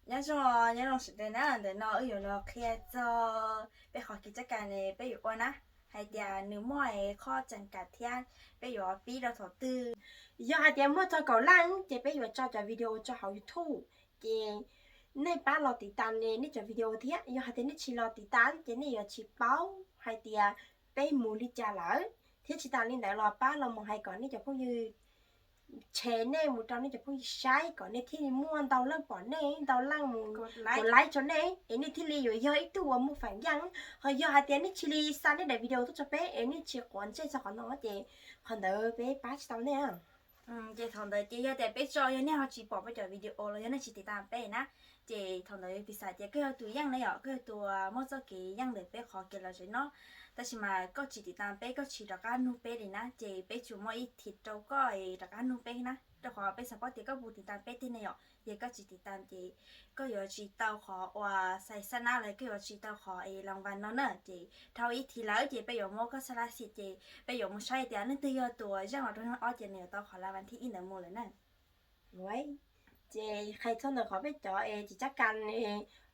Nyob zoo, nyob zoo sawv daws na, ntawm no wb yuav los qhia txog peb qhov kev txoj kab ne peb yuav ua na, hais tias nws muaj qhov tseem kam thiab peb yuav pib rau thaum twg. Yog hais tias muaj txog kaum leej ces peb yuav tso cov video tso hauv YouTube, ces nej pab los tiv tas nej cov video thiab. Yog hais tias nej tsis los tiv tas ces nej yuav tsis paub hais tias peb mus li cas lawm. Thiab tsis tas li ntawd los pab los mus hais kom nej cov phooj ywg, share nej mus rau nej cov phooj ywg saib kom nej thiaj li muaj ntau leej pom nej, ntau leej mus like rau nej, es nej thiaj li yuav yog ib tug uas muaj feem yeej. Ho yog hais tias nej cia li xa nej daim video tuaj rau peb es nej tsis quav ntsej txog qhov no ces qhov ntawd peb pab tsis tau nej. Ces thaum ntawd ces yog tias peb tso yog nej ho tsis pom peb cov video los yog nej tsis tiv tas peb na, ces thaum ntawd piv xam tias koj yog tus yeej ne yom, koj yog tus muaj txoj kev yeej ntawm peb qhov kev lom zem no, tab sis mas koj tsis tiv tas peb, koj tsis rov qab nug peb li na, ces peb tsuas muaj ib thim rau koj es rov qab nug peb na, rau qhov peb xav paub tias koj puas tiv tas peb tiag ne yom. Yog koj tsis tiv tas ces koj yuav tsis tau qhov uas xais xab nab los koj yuav tsis tau qhov es las vas no na. Ces dhau ib thim lawm ces peb yuav muab koj xa la xim ces peb yuav mus saib tias leej twg yog tus yeej los rau hnub ob ces nws yuav tau qhov las vas thib ib ntawd mus lawm na. Ces hais txog ntawm qhov peb cov es tsis txoj kab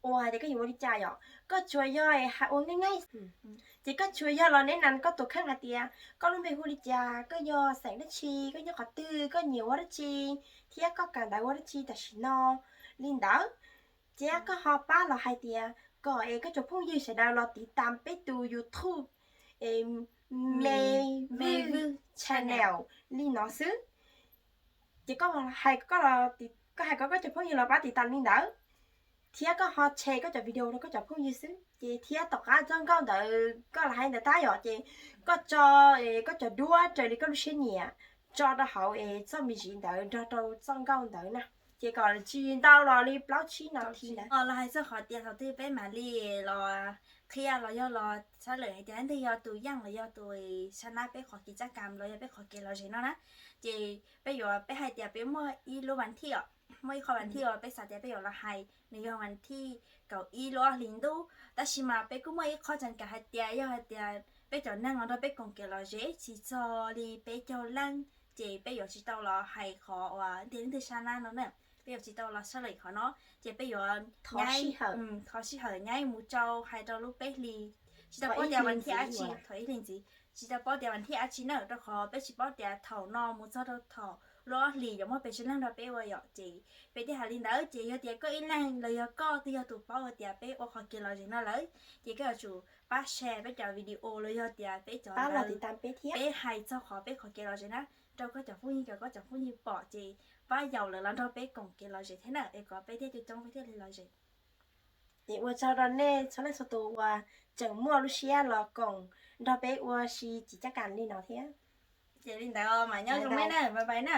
ua hais tias koj yuav ua li cas yom, koj tsuas yog ua nqaij nqaij, ces koj tsuas yog los neb nas koj tus kheej hais tias koj lub npe hu li cas, koj yog xeem dab tsi, koj nyob qhov twg, koj nyiam ua dab tsi, thiab koj kawm ntawv ua dab tsi tam sim no li ntawd. Thiab koj ho pab los hais tias kom es koj cov phooj ywg sawv daws los tiv tas peb tus YouTube, Me Vwj Channel li no xwb. Ces koj hais, koj hais kom koj cov phooj ywg los pab tiv tas li ntawd, thiab koj ho share koj cov video rau koj cov phooj ywg xwb. Ces thiab tom qab txoj nkauj ntawd koj los hais ntawd tag yom, ces koj tso koj cov duab raws li koj lub siab nyiam tso rau hauv es txoj me ntsis ntawd nrog rau txoj nkauj ntawd na. Ces kom tsis ntau los li plaub tsib nas this ntawd. Los hais txog qhov tias thaum twg peb mam li los qhia los yog los xav lawm hais tias leej twg yog tus yeej los yog tus xa nab peb qhov kev txoj kab los yog peb qhov kev lom zem no na, ces peb yuav, peb hais tias peb muaj ib lub vas thib os, muaj ib qho vas thib uas peb xav tias peb yuav los hais, nws yog vas thib kaum ib lub ob hlis ntuj. Tab sis mas peb kuj muaj ib qho tseem kam hais tias yog hais tias peb cov neeg los nrog peb koom kev lom zem tsis txog li peb caug leej, ces peb yuav tsis tau los hais qhov uas leej twg xa nab no na, peb yuav tsis tau los sab lem qhov no, ces peb yuav thov sij hawm nyaib mus rau hais rau lub peb hlis, tsis tau paub tias vas thib dab tsi, thaum ib hlis ntxiv, tsis tau paub tias vas thib dab tsi na, rau qhov peb tsis paub tias thaum no mus txog rau thaum lub ob hlis yuav muaj pes tsawg leej nrog peb ua yom. Ces peb thiaj hais li ntawd. Ces yog tias koj ib leeg los yog koj twb yog tus paub tias peb ua qhov kev lom zem no lawm, ces koj yuav tsum pab share peb cov video los yog tias peb cov, peb hais txog qhov peb qhov kev lom zem na, rau koj cov phooj ywg kom koj cov phooj ywg pom ces pab yaum lawv los nrog peb koom kev lom zem thiab na, es kom peb thiaj coob coob peb thiaj li lom zem. Ces ua tsaug rau nej txhua leej txhua tus uas tseem muaj lub siab los koom nrog peb ua si tsis caj kas li no thiab. Ces li ntawd mas nyob zoo nej na, bye bye na.